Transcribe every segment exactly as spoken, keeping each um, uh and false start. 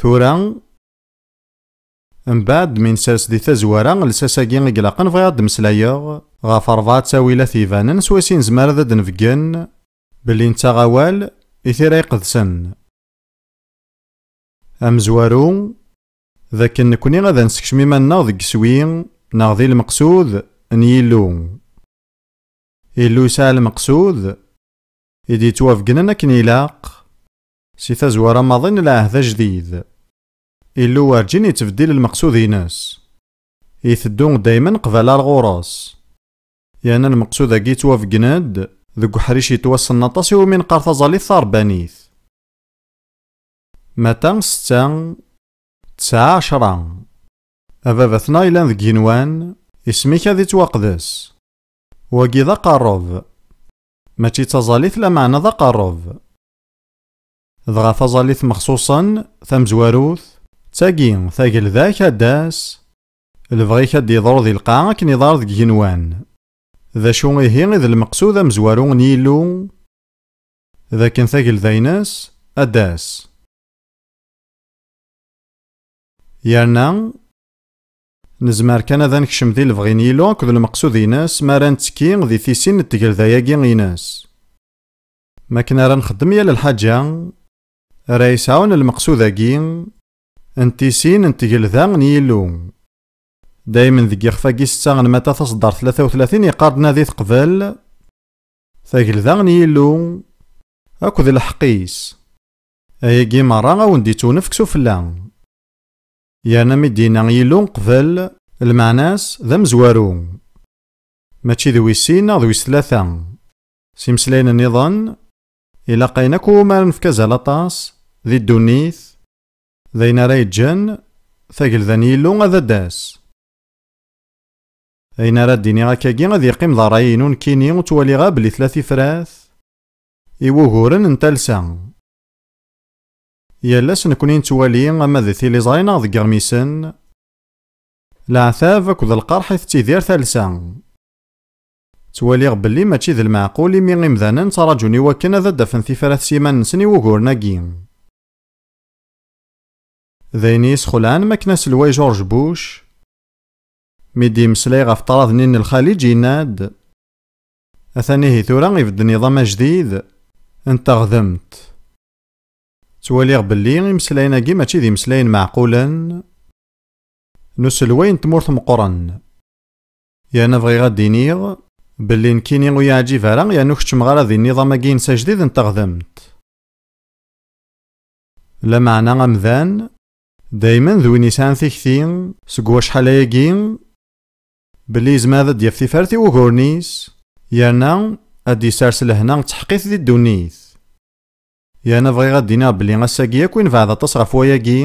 Tura, mbeɛd mi nsers di tazwara lsas-agi i ilaqen, bɣiɣ ad d-meslayeɣ ɣef rebɛa ttawilat ibanen swayes i nezmer ad d-nbeggen belli nettaɣ awal i tira iqedsen. Amezwaru, d akken nekni ad nsekcem iman-nneɣ deg iswi neɣ di lmeqsud n Yillu. Illu yesɛa lmeqsud i d-yettwabegnen akken ilaq si tazwara maḍi n lɛehd ajdid. Illu werǧin yettbeddil lmeqsud-ines. Iteddu daymen qbala ar ɣur-s. Yerna lmeqsud-agi yettwabeggen-d deg uḥric yettwassnen aṭas iwumi neqqar taẓallit taṛebbanit. Mata setta, tesɛa ɛecṛa. A baba-tneɣ yellan deg igenwan, isem-ik ad ittwaqdes. Wagi d aqerreb. Mačči d taẓallit, lameɛna d aqerreb. Dɣa taẓallit mexṣuṣen, tamezwarut, d tagi, tagelda-k ad d-tas, lebɣi-k ad d-yeḍru di lqaɛa akken iḍer deg igenwan. D acu ihi i d lmeqsud amezwaru n Yillu? D akken tagelda-ines ad d-tas. Yerna, nezmer kan ad nekcem di lebɣi n Yillu akked lmeqsud-ines mi ara nettekki di tisin n tgelda-agi-ines. Mi akken ara nxeddem yal lḥaǧa ara yesɛun lmeqsud-agi n tisin n tgelda n Yillu. Daymen deg yixef-agi setta n Mata taṣeddart tlata u tlatin yeqqar-d: Nadit qbel tagelda n Yillu akked lḥeqq-is. Ayagi merra a wen-d-ittunefk sufella. Yerna mi d-yenna Yillu qbel, lmeɛna-s d amezwaru. Mačči d wis sin neɣ d wis tlata. S imeslayen nniḍen, ilaq ayen akk umi ara nefk azal aṭas di ddunit, d ayen ara yeǧǧen tagelda n Yillu ad d-tas. Ayen ara d-iniɣ akkagi ad yeqqim d ṛṛay-inu nekkini, ur ttwaliɣ ara belli tella tifrat i wuguren n talsa. Yal ass nekkni nettwali, ama di tiliẓri neɣ deg iɣmisen, leɛtab akked lqerḥ i tettidir talsa. Ttwaliɣ belli mačči d lmeɛqul imi imdanen ttraǧun i wakken ad d-afen tifrat s yiman-nsen i wuguren-agi. D ayen i yi-sxelɛen mi akken aselway George Bush, mi d-yemmeslay ɣef ṭṭrad-nni n Lxaliǧ, yenna-d: "Atan ihi tura ibedden iḍam ajdid n teɣdemt." Ttwaliɣ belli imeslayen-agi mačči d imeslayen meɛqulen n uselway n tmurt meqqren. Yerna bɣiɣ ad d-iniɣ belli nekkini ur yi-yeɛǧib ara yerna ur keččmeɣ ara di nniḍam-agi-ines ajdid n teɣdemt. Lameɛna amdan daymen d win yesɛan tikti seg wacḥal ayagi belli yezmer ad d-yaf tifart i wuguren-is, yerna ad d-yessers lehna d tḥeqqit di ddunit. Yerna bɣiɣ ad d-iniɣ belli ass-agi akk i nebɛed aṭas ɣef wayagi,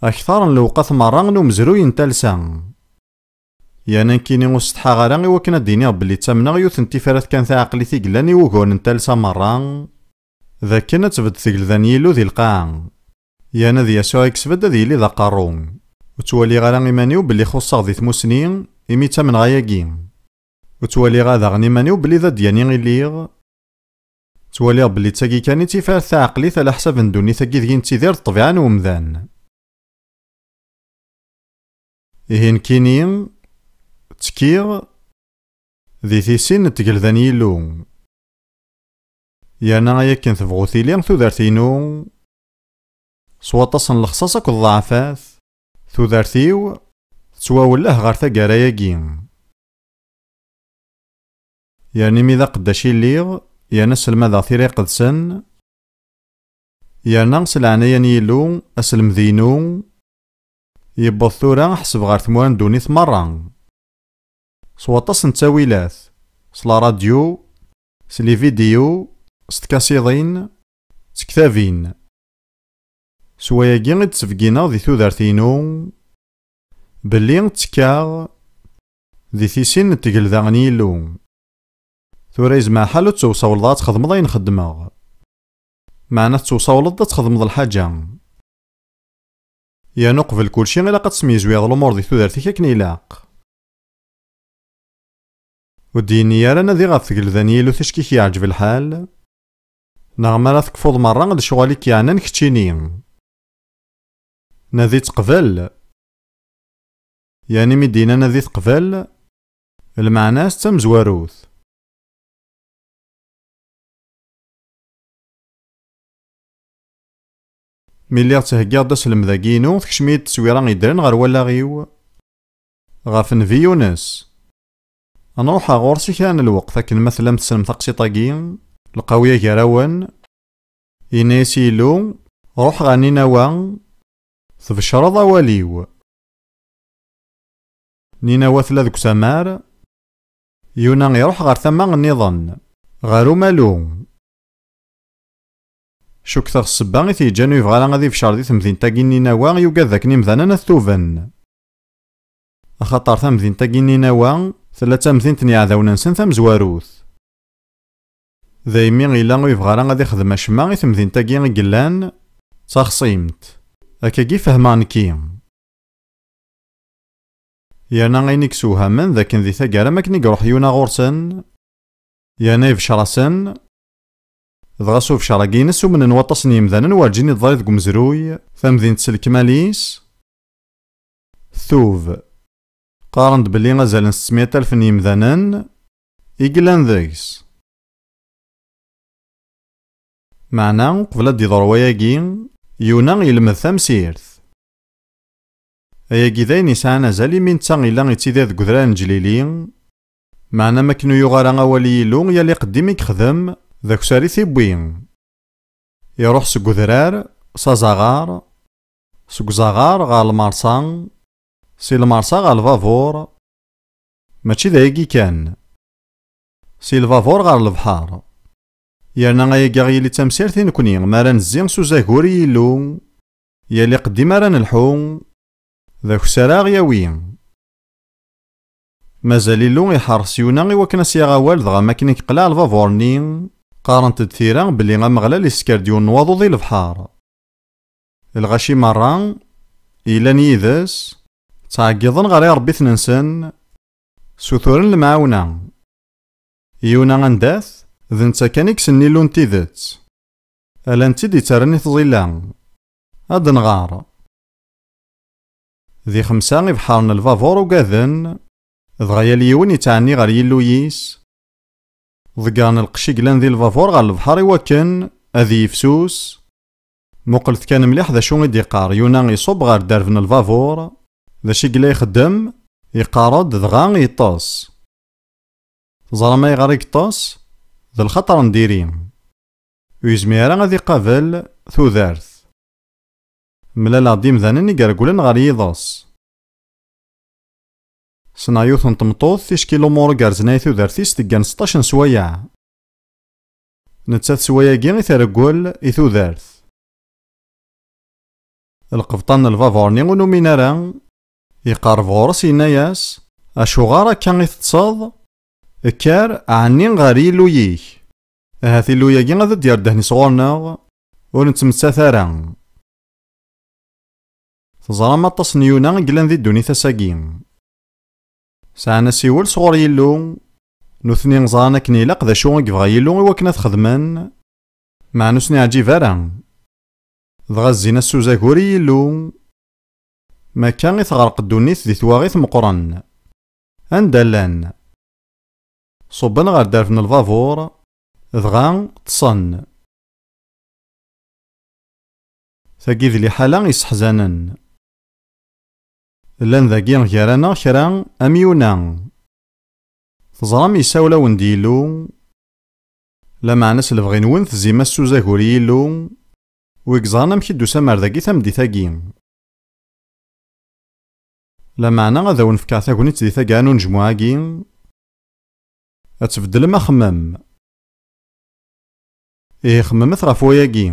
akteṛ n lewqat merra n umezruy n talsa. Yerna nekkini ur setḥaɣ ara i wakken ad d-iniɣ belli ttamneɣ yiwet n tifrat kan taɛeqlit i yellan i wuguren n talsa merra, d akken ad tbedd tgelda n Yillu di lqaɛa. Yerna d Yasuɛ i yesbedd ad yili d aqerru. Ur ttwaliɣ ara iman-iw belli xuṣṣeɣ di tmusni imi ttamneɣ ayagi. Ur ttwaliɣ ara daɣen iman-iw belli d adyani i lliɣ. Ttwaliɣ belli d tagi kan i d tifrat taɛeqlit ala ḥsab n ddunit-agi deg i nettidir d ṭṭbiɛa n umdan. Ihi nekkini, ttekkiɣ di tisin n tgelda n Yillu. Yerna ay akken tebɣu tili tudert-inu, s waṭas n lexṣaṣ akked ḍeɛfat, tudert-iw tettwawelleh ɣer taggara-agi. Yerna imi d aqeddac i lliɣ, yerna sselmadeɣ tira iqedsen, yerna s leɛnaya n Yillu, aselmed-inu yewweḍ tura ḥseb ɣer tmura n ddunit merra. S waṭas n ttawilat, s la radio, s les vidéos, s tkasiḍin, s tektabin. S wayagi i d-ttbeggineɣ di tudert-inu belli ttekkaɣ di tisin n tgelda n Yillu. Tura yezmer lḥal ur tettewsawleḍ ad txedmeḍ ayen xeddmeɣ. Meɛna tettewsawleḍ ad txedmeḍ lḥaǧa. Yerna uqbel kulci ilaq ad tesmeyzwiyeḍ lumuṛ di tudert-ik akken ilaq. Ur d-yenni ara nadi ɣef tgelda n Yillu ticki k-yeɛǧeb lḥal, neɣ mi ara tekfuḍ merra lecɣal i k-yeɛnan keččini. Nadi-tt qbel. Yeɛni mi d-yenna nadi-t qbel, lmeɛna-s d tamezwarut. Mi lliɣ ttheggiɣ-d aselmed-agi-inu, tekcem-iyi-d tteswira yeddren ɣer wallaɣ-iw ɣef Nnbi Yunes. Ad nruḥ ɣur-s i kra n lweqt akken ma tellam tessnem taqsiṭ-agi, lqawi gar-awen. Yenna-yas i Yillu: "Ruḥ ɣer Ninawa, tbecreḍ awal-iw." Ninawa tella deg usamar, Yuna iruḥ ɣer tama nniḍen, ɣer umalu. Cukkteɣ ssebba i t-yeǧǧan ur yebɣi ara ad ibeccer di temdint-agi n Ninawa, yugad dakken imdanen ad tuben. Axaṭer tamdint-agi n Ninawa tella d tamdint n yiɛdawen-nsen tamezwarut. Daymi yella ur yebɣi ara ad ixdem acemma i temdint-agi i yellan d taxṣimt. Akkagi fehmeɣ nekki. Yerna ayen i yessewhamen d akken di taggara, mi akken i iruḥ Yuna ɣur-sen, yerna ibeccer-asen, dɣa s ubeccer-agi-ines umnen waṭas n yimdanen, werǧin i d-teḍri deg umezruy tamdint s lekmal-is, tub. Qqaren-d belli azal n setmya alef n yimdanen i yellan deg-s. Meɛna, uqbel ad d-iḍru wayagi, Yuna yelmed tamsirt. Ayagi d ayen yesɛan azal, imi netta yella yettidir deg udrar n Ǧlili, meɛna mi akken ur yuɣ ara awal i Yillu, yal iqeddim i yexdem, d akessar i t-iwwi. Iruḥ seg udrar s azaɣar, seg uzaɣar ɣer lmerṣa, si lmerṣa ɣer lbabuṛ. Mačči d ayagi kan. Si lbabuṛ ɣer lebḥer. Yerna ayagi aɣ-yili d tamsirt i nekni, mi ara nezzi s uzagur i Yillu, yal iqeddim ara nelḥu, d akessar ara ɣ-yawi. Mazal Illu iḥeṛṛes Yuna i wakken ad s-yaɣ awal, dɣa mi akken i yeqleɛ lbabuṛ-nni, qqarent-d tira belli Ameɣlal isker-d yiwen n waḍu di lebḥer. Lɣaci merra yellan yid-s ttɛeggiḍen ɣer iṛebbiten-nsen, suturen lemɛawna. Yuna anda-t, d netta kan i yessen Illu n tidet. Ala netta i d-yettarran i tẓilla. Ad nɣer. Di xemsa, ibḥaren n lbabuṛ ugaden, dɣa yal yiwen yettɛenni ɣer Yillu-is. Ḍeggren lqecc i yellan di lbabuṛ ɣer lebḥer i wakken ad yifsus. Muqlet kan mliḥ d acu i d-iqqar. Yuna iṣubb ɣer dderb n lbabuṛ. D acu i yella ixeddem? Iqqar-d dɣa yeṭṭes. Teẓram ayɣer i yeṭṭes? D lxaṭer n diri. Ur yezmir ara ad iqabel tudert. Mlaleɣ-d imdanen i iregglen ɣer yiḍes. Ssneɣ yiwet n tmeṭṭut, ticki lumuṛ ur gerrzen ay tudert-is, teggan seṭṭac n sswayeɛ. Nettat s wayagi i treggel i tudert. Lqebṭan n lbabuṛ-nni ur numin ara, iqerreb ɣur-s, yenna-yas: "Acuɣer akka i teṭṭseḍ? Kker, ɛenni ɣer Yillu-yik. Ahat Illu-yagi ad d-yerr ddehn-is ɣur-neɣ, ur nettmettat ara." Teẓram aṭas n Yuna i yellan di ddunit ass-agi. Sɛan asiwel sɣur Yillu, nutni ẓran akken ilaq d acu i yebɣa Yillu i wakken ad t-xedmen, meɛna ur sen-iɛǧib ara. Dɣa zzin-as s uzagur i Yillu, mi akka i teɣreq ddunit di twaɣit meqqren. Anda llan? Ṣubben ɣer dderb n lbabuṛ, dɣa ṭṭsen. Tagi d liḥala yesseḥzanen. Llan dagi gar-aneɣ kra am Yuna. Teẓram, yessawel-awen-d Yillu, lameɛna s lebɣi-nwen tezzim-as s uzagur i Yillu, wi yeẓran amek i d-tusam ar dagi tameddit-agi. Lameɛna ad awen-fkeɣ tagnit di taggara n unejmuɛ-agi. Ad tbeddlem axemmem. Ihi xemmemet ɣef wayagi.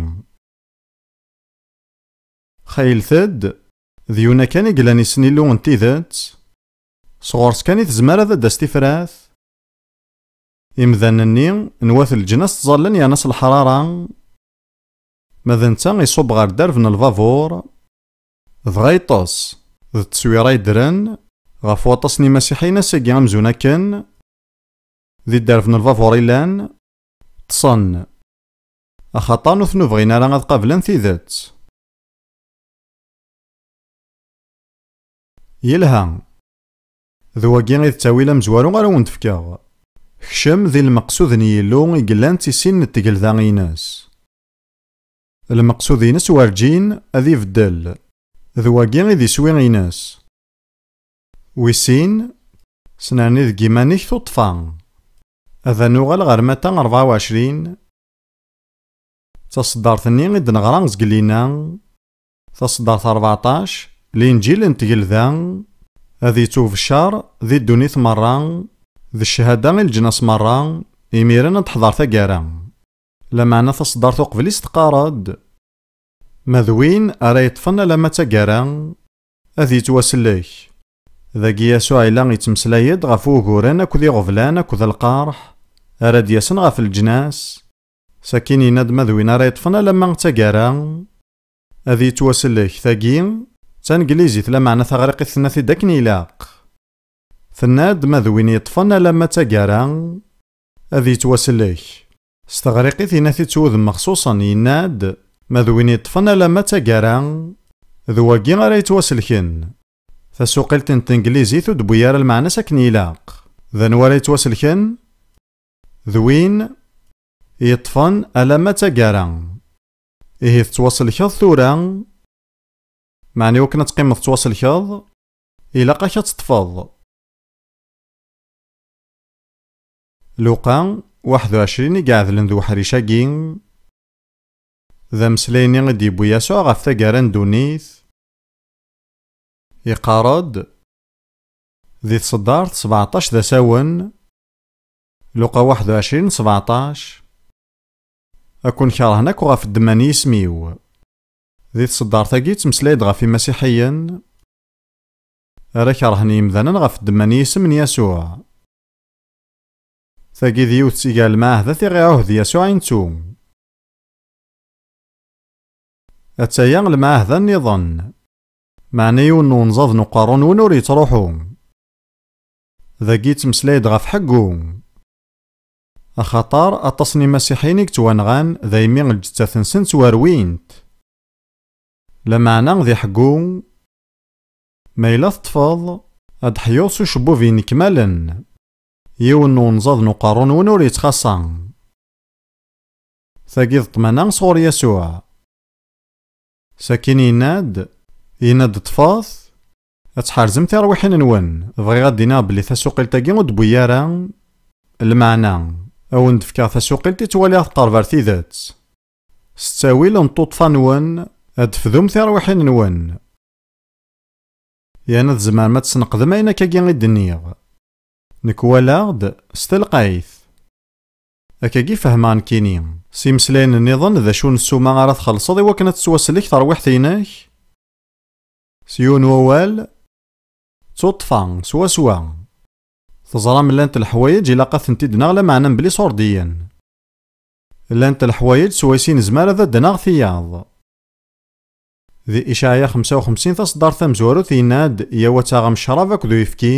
Xaylent-d, d Yuna kan i yellan yessen Illu n tidet, sɣur-s kan i tezmer ad d-tas tifrat. Imdanen-nni, n wat leǧnas ttẓallen yerna s leḥrara, ma d netta iṣubb ɣer dderb n lbabuṛ, dɣa yeṭṭes. D tteswira yeddren ɣef waṭas n imasiḥiyen ass-agi amzun akken, di dderb n lbabuṛ i llan, ṭṭsen, axaṭer nutni ur bɣin ara ad qablen tidet. Yelha. D wagi i d ttawil amezwaru ara wen-d-fkeɣ. Kcem di lmeqsud n Yillu i yellan d tissin n tgelda-ines. Lmeqsud-ines werǧin ad ibeddel. D wagi i d iswi-ines. Wis sin, snerni deg yiman-ik tuṭṭfa. Ad nuɣal ɣer Mata rebɛa u ɛecrin. Taṣeddart-nni i d-neɣra zgelina, taṣeddart rbeɛṭac, Linǧil n tgelda, ad yettubeccer di ddunit merra, d cchada i leǧnas merra, imiren ad teḥḍer taggara. Lameɛna taṣeddart uqbel-is teqqar-d: Ma d win ara yeṭṭfen alamma d taggara, ad yettwasellek. Dagi Yasuɛ yella yettmeslay-d ɣef wuguren akked iɣeblan akked lqerḥ ara d-yasen ɣef leǧnas. Sakin yenna-d: Ma d win ara yeṭṭfen alamma d taggara, ad yettwasellek. Tagi d tanglizit, lameɛna taɣriqit tenna-t-id akken ilaq. Tenna-d: Ma d win yeṭṭfen alamma d taggara, ad yettwasellek. S teɣriqit yenna-t-id s wudem mexṣuṣen, yenna-d: Ma d win yeṭṭfen alamma d taggara, d wagi ara yettwaselken. Tasuqilt n tenglizit ur d-tewwi ara lmeɛna-s akken ilaq. D anwa ara yettwaselken? D win yeṭṭfen alamma d taggara. Ihi tettwaselkeḍ tura. Meɛna i wakken ad teqqimeḍ tettwaselkeḍ, ilaq-ak ad teṭṭfeḍ. Luqa waḥed u ɛecrin i iɛedlen d uḥric-agi, d ameslay-nni i d-yewwi Yasuɛ ɣef taggara n ddunit. Iqqar-d di tṣeddart sbeɛṭac d asawen, Luqa waḥed u ɛecrin sbeɛṭac: Ad ken-kerhen akk ɣef ddemma n yisem-iw. Di tṣeddart-agi yettmeslay-d ɣef imasiḥiyen ara kerhen yimdanen ɣef ddemma n yisem n Yasuɛ. Tagi d yiwet seg lmeɛahdat i ɣ-iɛuhed Yasuɛ i nettu. Attaya lmeɛahda nniḍen, meɛna yiwen n unẓaḍ n uqerru-nwen ur yettruḥu. Dagi yettmeslay-d ɣef ḥeggu. Axaṭer aṭas n imasiḥiyen i yettwanɣan daymi lǧettat-nsen ttwerwint. Lameɛna di ḥeggu, ma yella teṭṭfeḍ, ad d-ḥyuḍ s ucebbub yenekmalen. Yiwen n unẓaḍ n uqerru-nwen ur yettxaṣṣa. Tagi d ṭṭmana sɣur Yasuɛ. Sakin yenna-d, yenna-d: Ṭṭfet, ad tḥerzem tirwiḥin-nwen. Bɣiɣ ad d-iniɣ belli tasuqilt-agi ur d-tewwi ara lmeɛna. Ad wen-d-fkeɣ tasuqilt i ttwaliɣ tqerreb ar tidet. S ttawil n tuṭṭfa-nwen, ad d-tefdum tirwiḥin-nwen. Yerna tzemrem ad tesneqdem ayen akkagi i d-nniɣ. Nekk walaɣ-d s telqayt. Akkagi fehmeɣ nekkini. S imeslayen nniḍen, d acu n ssuma ara txellṣeḍ i wakken ad tettwasellek terwiḥt-inek? S yiwen wawal, d tuṭṭfa, swaswa. Teẓram llant leḥwayeǧ ilaq ad tent-id-naɣ lameɛna mebla iṣurdiyen. Llant leḥwayeǧ swayes i nezmer ad d-naɣ tiyaḍ. Di Icɛaya xemsa u xemsin taṣeddart tamezwarut yenna-d: Yaw ad taɣem ccrab akked uyefki,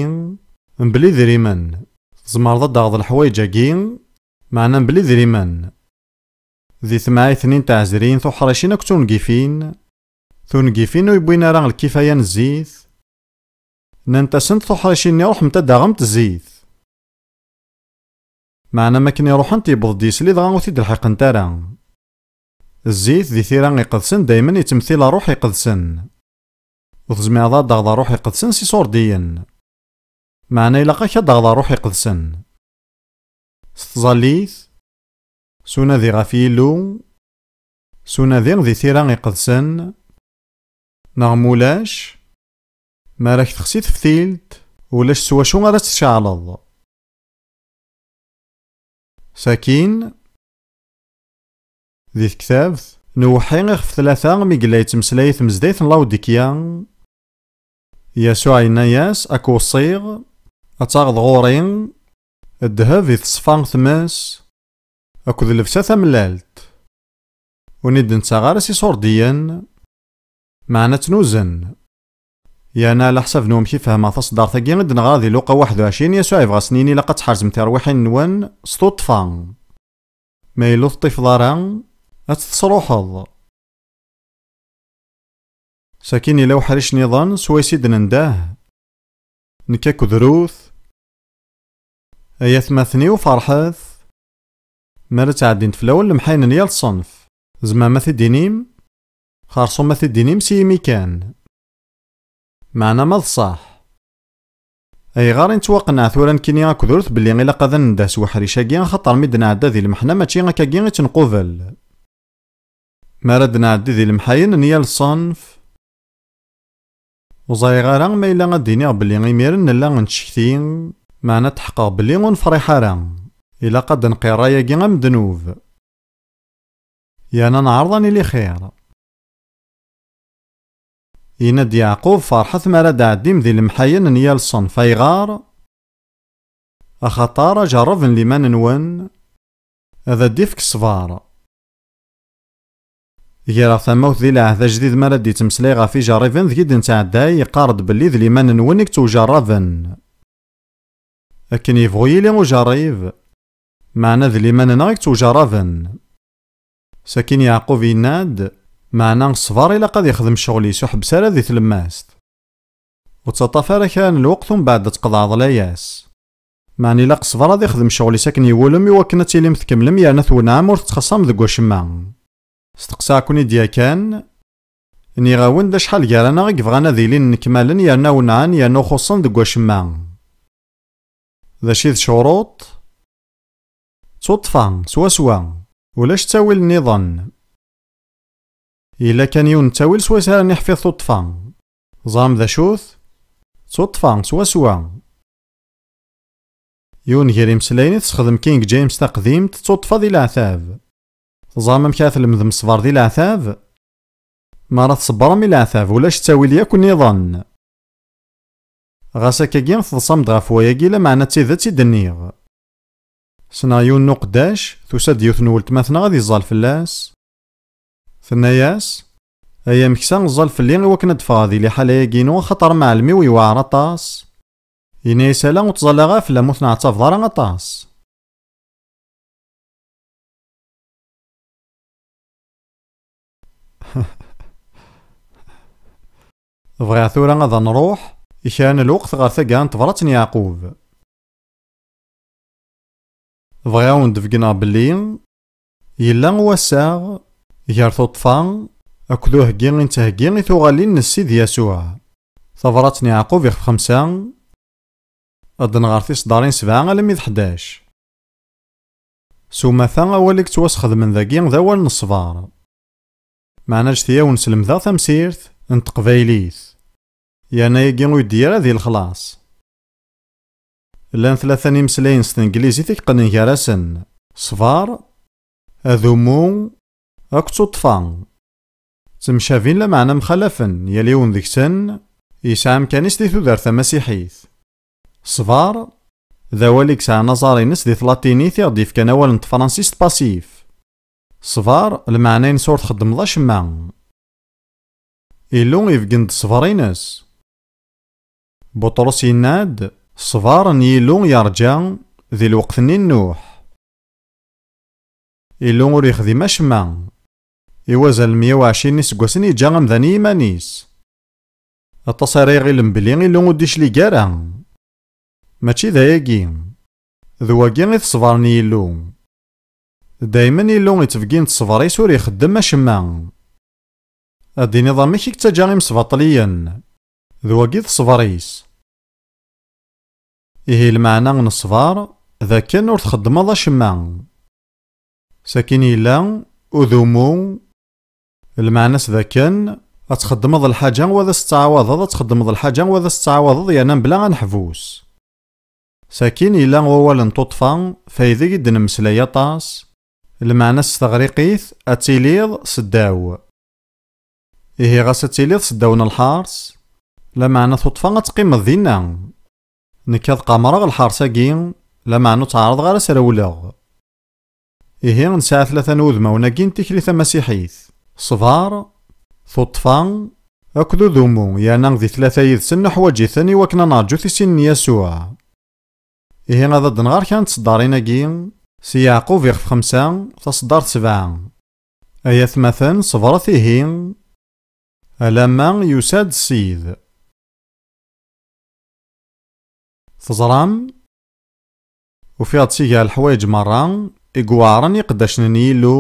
mebla idrimen. Tzemreḍ ad d-taɣeḍ leḥwayeǧ-agi, meɛna mebla idrimen. Di temɛayt-nni n tɛezriyin tuḥricin akked tungifin, tungifin ur yewwin ara lkifaya n zzit, nnant-asent tuḥricin-nni: Ruḥemt ad d-taɣemt zzit. Meɛna mi akken i ruḥent, yewweḍ-d yisli dɣa ur t-id-lḥiqent ara. Zzit di tira iqedsen daymen yettmettil ṛṛuḥ iqedsen. Ur tezmireḍ ad d-taɣeḍ ṛṛuḥ iqedsen s iṣurdiyen. Meɛna ilaq-ak ad d-taɣeḍ ṛṛuḥ iqedsen. S tẓallit, s unadi ɣef Yillu, s unadi di tira iqedsen, neɣ mulac, mi ara k-texsi teftilt, ulac s wacu ara tt-tceɛleḍ. Sakin, di tektabt, newḥi ixef tlata mi yella yettmeslay i tmezdayt n Lawdikya, Yasuɛ yenna-yas: Ad k-weṣṣiɣ, ad taɣeḍ ɣur-i ddheb i teṣfa tmes, akked llebsa tamellalt. Ur id-nettaɣ ara s iṣurdiyen, meɛna ttnuzen. Yerna ɛla ḥsab n wamek i fehmeɣ taṣeddart-agi i d-neɣra di Luqa waḥed u ɛecrin, Yasuɛ yebɣa ad sen-yini: Ilaq ad tḥerzem tirwiḥin-nwen s tuṭṭfa. Ma yella ur teṭṭifeḍ ara, ad tt-tesruḥeḍ. Sakin yella uḥric nniḍen swayes i d-nendeh, Nekk akked Ruth. Ay atmaten-iw, ferḥet mi ara ttɛeddint fell-awen lemḥayen n yal ṣṣenf. Tzemrem ad t-id-tinim? Xerṣum ad t-id-tinim s yimi kan. Meɛna ma d ṣṣeḥ. Ayɣer i nettwaqenneɛ tura nekkini akked Ruth belli ilaq ad nendeh s weḥric-agi, axaṭer mi d-nɛedda di lemḥna mačči akkagi i tt-nqubel? Mi ara d-nɛeddi di lemḥayen n yal ṣṣenf, ur ẓriɣ ara ma yella ad d-iniɣ belli imiren nella nettcekti, meɛna tḥeqqeɣ belli ur nefṛiḥ ara. Ilaq ad d-nqi ṛṛay-agi am ddnub. Yerna neɛreḍ ad nili xir. Yenna-d Yeɛqub: Ferḥet mi ara d-tɛeddim di lemḥayen n yal ṣṣenf. Ayɣer? Axaṭer ajerreb n liman-nwen ad d-ifk ṣṣber. Greɣ tamawt di lɛehd ajdid mi ara d-yettmeslay ɣef ijerriben deg i d-nettɛedday, yeqqar-d belli d liman-nwen i yettwjerraben. Akken yebɣu yili ujerrib, meɛna d liman-nneɣ i yettwjerraben. Sakin Yeɛqub yenna-d: Meɛna ṣṣber ilaq ad ixdem ccɣel-is, ur ḥebbes ara di tlemmast. Ur ttaṭṭaf ara kra n lweqt umbeɛd ad tqeḍɛeḍ layas. Meɛna ilaq ṣṣber ad ixdem ccɣel-is akken iwulem, iwakken ad tilim tkemmlem yerna twenɛem ur tettxaṣṣam deg wacemma. Steqsaɣ-ken-id yakan, nniɣ-awen-d acḥal gar-aneɣ i yebɣan ad ilin nnekmalen yerna wenɛen yerna ur xuṣṣen deg wacemma. D acu i d ccuruṭ? D tuṭṭfa, swaswa. Ulac ttawil nniḍen. Yella kan yiwen n ttawil swayes ara niḥfiḍ tuṭṭfa. Teẓram d acu-t? D tuṭṭfa, swaswa. Yiwen gar imeslayen i tessexdem King James taqdimt, d tuṭṭfa di leɛtab. Teẓram amek ara tlemdem ṣṣber di leɛtab? Mi ara tṣebbrem i leɛtab, ulac ttawil yakk nniḍen. Ɣas akkagi teḍsam-d ɣef wayagi, lameɛna d tidet i d-nniɣ. Ssneɣ yiwen n uqeddac, tusa-d yiwet n weltma-tneɣ ad iẓẓal fell-as. Tenna-yas: "Ay ameksa, ẓẓal fell-i iwakken ad d-ffɣeɣ di liḥala-agi-inu, axaṭer amɛellem-iw yewɛer aṭas." Yenna-yas: "Ala, ur ttẓallaɣ ara fell-am, ur tneɛtabeḍ ara aṭas." Bɣiɣ tura ad nruḥ i kra n lweqt ɣer taggara n tebrat n Yeɛqub. Bɣiɣ ad wen-d-beggneɣ belli yella wassaɣ gar tuṭṭfa akked uheggi i nettheggi i tuɣalin n Ssid Yasuɛ. Tabrat n Yeɛqub ixef xemsa, ad nɣer tiseddarin sebɛa alammi d ḥdac. S umata, awal i yettwasxedmen dagi d awal n ṣṣber. Meɛna ǧǧet-iyi ad wen-slemdeɣ tamsirt n teqbaylit, yerna ayagi ur yeddi ara di lexlaṣ. Llan tlata n imeslayen s tenglizit i yeqqnen gar-asen: ṣṣber, adumu, akked tuṭṭfa. Ttemcabin lameɛna mxalafen, yal yiwen deg-sen yesɛa amkan-is di tudert tamasiḥit. Ṣṣber, d awal i yesɛan aẓar-ines di tlatinit i ɣ-d-yefkan awal n tefransist passif. Ṣṣber, lmeɛna-ines ur txeddmeḍ acemma. Illu ibeggen-d ṣṣber-ines. Buṭrus yenna-d: "Ṣṣber n Yillu yerǧa di lweqt-nni n Nuḥ." Illu ur yexdim acemma. I wazal n meyya u ɛecrin n iseggasen yeǧǧa amdan i yiman-is. Aṭas ara iɣilen belli Illu ur d-iclig ara. Mačči d ayagi. D wagi i d ṣṣber n Yillu. Daymen Illu ittbeggin-d ṣṣber-is ur ixeddem acemma. Ad d-tiniḍ amek i yettaǧǧa imesbaṭliyen. D wagi i d ṣṣber-is. Ihi lmeɛna n ṣṣber d akken ur txeddmeḍ acemma. Sakin yella udumu, lmeɛna-s d akken ad txeddmeḍ lḥaǧa u ad as-tettɛawadeḍ, ad txeddmeḍ lḥaǧa u ad as-tettɛawadeḍ yerna mebla aneḥbus. Sakin yella wawal n tuṭṭfa, fayda i d-nemmeslay aṭas, lmeɛna-s s teɣriqit ad tiliḍ seddaw. Ihi ɣas ad tiliḍ seddaw n lḥers, lameɛna tuṭṭfa ad teqqimeḍ dinna. Nekk ad qamreɣ lḥers-agi, lameɛna ur tt-ɛerrḍeɣ ara ad s-rewleɣ. Ihi nesɛa tlata n wudmawen-agi n tikli tamasiḥit: ṣṣber, tuṭṭfa akked udumu, yerna di tlata yid-sen nuḥwaǧ-iten i wakken ad nerǧu tisin n Yasuɛ. Ihi ad d-nɣer kra n tseddarin-agi si Yeɛqub ixef xemsa, taseddart sebɛa. Ay atmaten, ṣebret ihi, alamma yusa-d Ssid. Teẓram? Ufiɣ-d si gar leḥwayeǧ merra i iweɛren i iqeddacen n Yillu,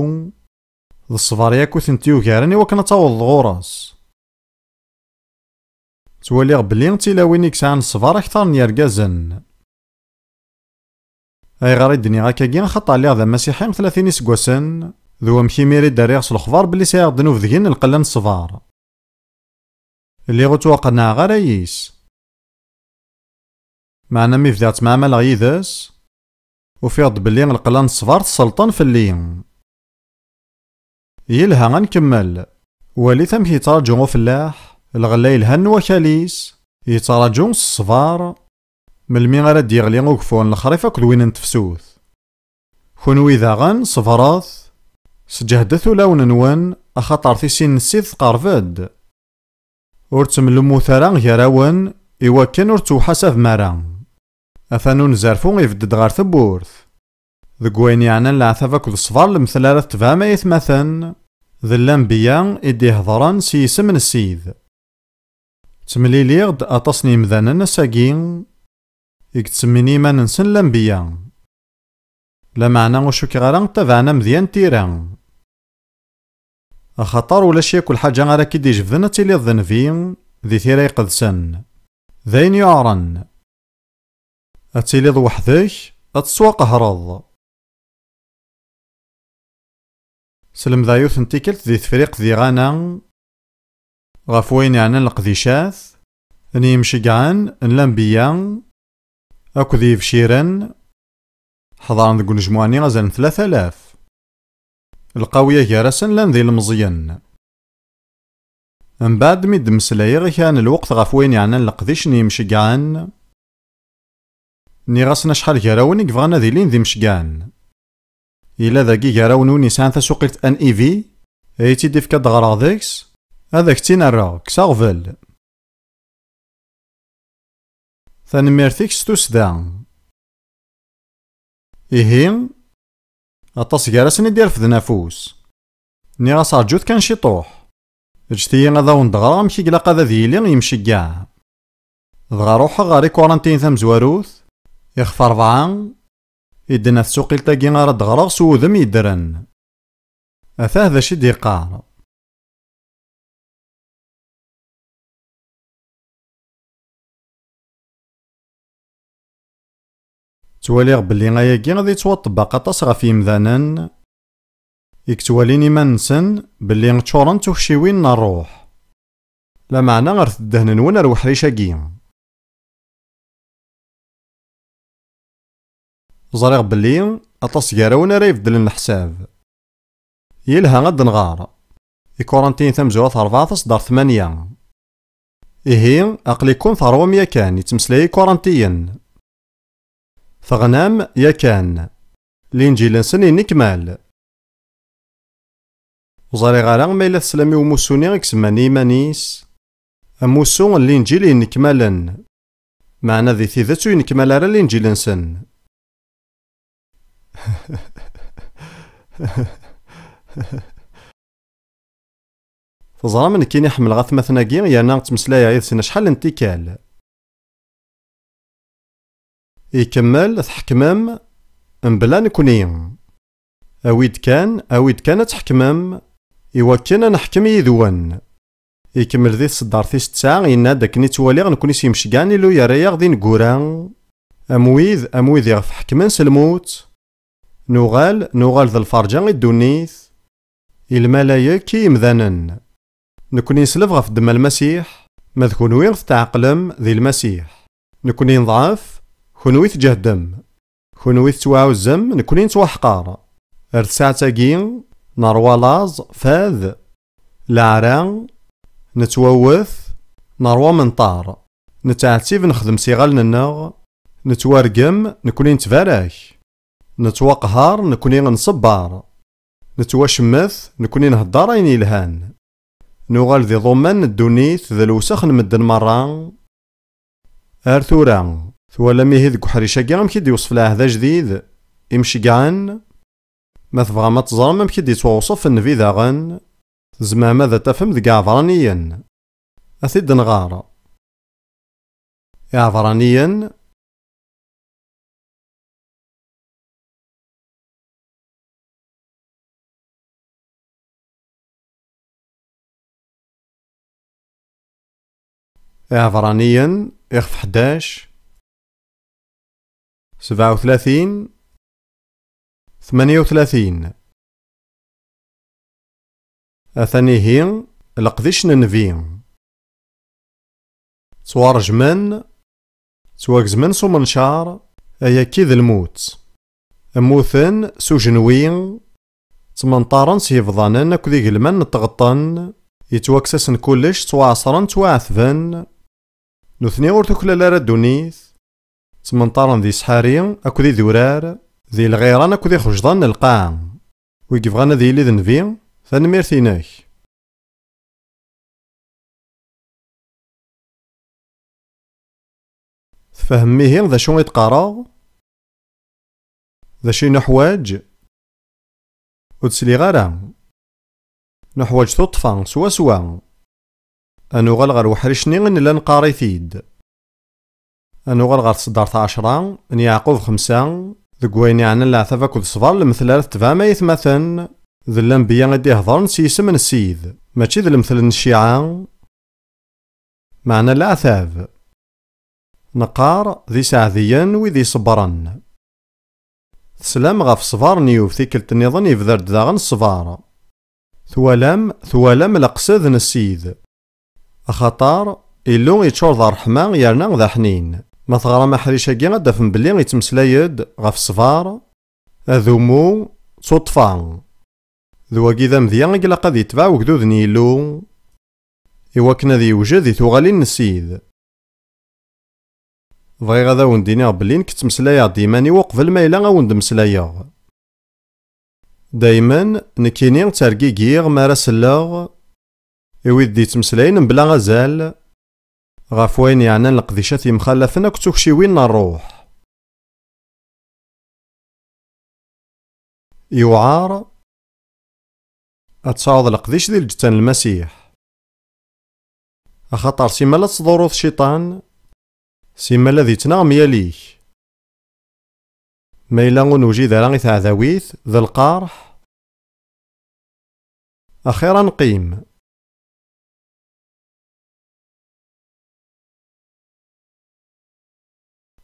d ṣṣber yakk i tent-yugaren i wakken ad tawḍeḍ ɣur-s. Ttwaliɣ belli d tilawin i yesɛan ṣṣber akteṛ n yergazen. Ayɣer i d-nniɣ akkagi? Axaṭer lliɣ d amasiḥi tlatin iseggasen, d wamek imir i d-rriɣ s lexbar belli sɛiɣ ddnub deg-i n lqella n ṣṣber. Lliɣ ur ttwaqenɛeɣ ara yis. Meɛna mi bdiɣ ttmaɛmaleɣ yid-s, ufiɣ-d belli lqella n ṣṣber tselṭen fell-i. Yelha, ad nkemmel. Walit amek yettraǧu ufellaḥ, lɣella yelhan n wakal-is, yettraǧu s ṣṣber, melmi ara d-yeɣli ugeffur n lexrif akked win n tefsut. Kunwi daɣen, ṣebret, sǧehdet ulawen-nwen, axaṭer tisin n Ssid tqerreb-d. Ur ttemlumut ara gar-awen, iwakken ur tettwaḥasabem ara. Atan unzerfu ibedd-d ɣer tewwurt. Deg wayen yeɛnan leɛtab akked ṣṣber, lemtel ara tetebɛem ay atmaten, d lanbeyya i d-ihedṛen s yisem n Ssid. Ttemliliɣ-d aṭas n yemdanen ass-agi i yettsemmin iman-nsen lanbeyya. Lameɛna ur cukkeɣ ara ttabaɛen amedya n tira. Axaṭer ulac yakk lḥaǧa ara k-id-ijebden ad tiliḍ d nnbi di tira iqedsen. D ayen yuɛren. Ad tiliḍ weḥd-k, ad tettwaqehreḍ. Slemdeɣ yiwet n tikkelt di Tefriqt di Ɣana, ɣef wayen yeɛnan leqdicat n yimceggɛen n lanbeyya akked yibciren, ḥeḍren deg unejmuɛ-nni azal n tlata alaf. Lqawya gar-asen llan d ilemẓiyen. Mbeɛd mi d-mmeslayeɣ i kra n lweqt ɣef wayen yeɛnan leqdic n yimceggɛen, nniɣ-asen acḥal gar-awen i yebɣan ad ilin d imceggɛen. Yella dagi gar-awen win yesɛan tasuqilt N I V, ad iyi-tt-id-ifk ad d-ɣreɣ deg-s, ad ak-tt-in-rreɣ, kkes aɣbel. Tanemmirt-ik s tussda. Ihi, aṭas gar-asen i d-irefden afus. Nniɣ-as rǧut kan ciṭuḥ. Ǧǧet-iyi ad awen-d-ɣreɣ amek i ilaq ad ad yili yimceggeɛ. Dɣa ruḥeɣ ɣer ikurantiyen tamezwarut, ixef rebɛa, i d-tenna tsuqilt-agi ara d-ɣreɣ s wudem yeddren. Atah d acu i d-yeqqar. Ttwaliɣ belli ayagi ad yettwaṭebbeq aṭas ɣef yemdanen i yettwalin iman-nsen belli ččuren d tukciwin n ṛṛuḥ. Lameɛna rret ddehn-nwen ar weḥric-agi. Ẓriɣ belli aṭas gar-awen ara ibeddlen leḥsab. Yelha, ad d-nɣer. Ikurantiyen tamezwarut rebɛa taṣeddart tmanya. Ihi, aql-iken terwam yakan, yettmeslay ikurantiyen. Teɣnam yakan. Linǧil-nsen yennekmal. Ur ẓriɣ ara ma yella teslam i umussu-nni i isemman i yiman-is amussu n Linǧil yennekmalen, meɛna di tidet ur yennekmal ara Linǧil-nsen. Teẓram, nekkini ḥemmleɣ atmaten-agi, yerna ttmeslayeɣ yid-sen acḥal n tikkal. Ikemmel, tḥekmem mebla nekni. Awi-d kan, awi-d kan ad tḥekmem, iwakken ad neḥkem yid-wen. Ikemmel di tseddart tis tesɛa, yenna-d: "Akken i ttwaliɣ nekni s yimceggɛen, Illu yerra-yaɣ d ineggura, am wid, am wid iɣef ḥekmen s lmut, nuɣal, nuɣal d lferǧa i ddunit, i lmalayek, i yimdanen. Nekni nesleb ɣef ddemma n Lmasiḥ, ma d kunwi tetɛeqlem di Lmasiḥ. Nekni neḍɛef, kunwi tǧehdem. Kunwi tettwaɛuzzem, nekni nettwaḥqer. Ar tsaɛet-agi, nerwa laẓ, fad, leɛra, nettwawet, nerwa menṭar. Nettɛettib, nexdem s iɣallen-nneɣ, nettwargem, nekni nettbarak. Nettwaqhar, nekni nṣebber. Nettwacemmet, nekni nhedder ayen yelhan. Nuɣal d iḍumman n ddunit, d lewsex n medden merra." Ar tura, twalam ihi deg uḥric-agi amek i d-iwṣef lɛehd ajdid, imceggɛen? Ma tebɣam ad teẓrem amek i d-yettwawṣef nnbi daɣen, tzemrem ad t-tafem deg Iɛebraniyen. Ad t-id-nɣer. Iɛebraniyen, Iɛebṛaniyen, ixef ḥdac, sebɛa u tlatin, tmanya u tlatin. Atan ihi leqdic n Nnbi. Ttwarejmen, ttwagezmen s umencar, ayagi d lmut. Mmuten s ujenwi, ttmenṭaren s yebḍanen akked igelman n tɣeṭṭen, yettwakkes-asen kullec, ttwaɛeṣren, ttwaɛetben. Nutni ur tuklal ara ddunit, ttmenṭaren di ssḥari akked idurar, di lɣiran akked ixejḍan n lqaɛa. Wi yebɣan ad yili d nnbi, tanemmirt-inek. Tfehmem ihi d acu i d-qqareɣ? D acu i nuḥwaǧ? Ur d-sliɣ ara. Nuḥwaǧ tuṭṭfa, swaswa. Ad nuɣal ɣer uḥric-nni i nella neqqar-it-id. Ad nuɣal ɣer tseddart ɛecṛa, n Yeɛqub xemsa, deg wayen yeɛnan leɛtab akked ṣṣber, lemtel ara tetebɛem ay atmaten, d lanbeyya i d-iheḍren s yisem n Ssid, mačči d lemtel n cciɛa, meɛna leɛtab. Neqqar, d iseɛdiyen wid iṣebbren. Teslam ɣef ṣṣber n Yub, tikkelt nniḍen yebder-d daɣen ṣṣber. Twalam, twalam leqsed n Ssid. Axaṭer, Illu yeččur d ṛṛeḥma yerna d aḥnin. Ma teɣram aḥric-agi ad d-tafem belli yettmeslay-d ɣef ṣṣber, adumu, d tuṭṭfa. D wagi d amedya i ilaq ad yetbeɛ ugdud n Yillu, i wakken ad yewjed i tuɣalin n Ssid. Bɣiɣ ad awen-d-iniɣ belli nekk ttmeslayeɣ-d iman-iw uqbel ma yella ad wen-d-mmeslayeɣ. Daymen, nekkini ttergigiɣ mi ara selleɣ i wid d-yettmeslayen mebla azal ɣef wayen yeɛnan leqdicat yemxalafen akked tukciwin n ṛṛuḥ. Yewɛer ad tesɛuḍ leqdic di lǧetta n Lmasiḥ. Axaṭer simmal ad tḍuruḍ cciṭan, simmal ad ittnaɣ myal-ik. Ma yella ur newjid ara i teɛdawit d lqerḥ, axir ad neqqim.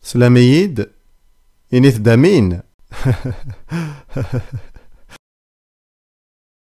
Teslam-iyi-d? Init-d amin.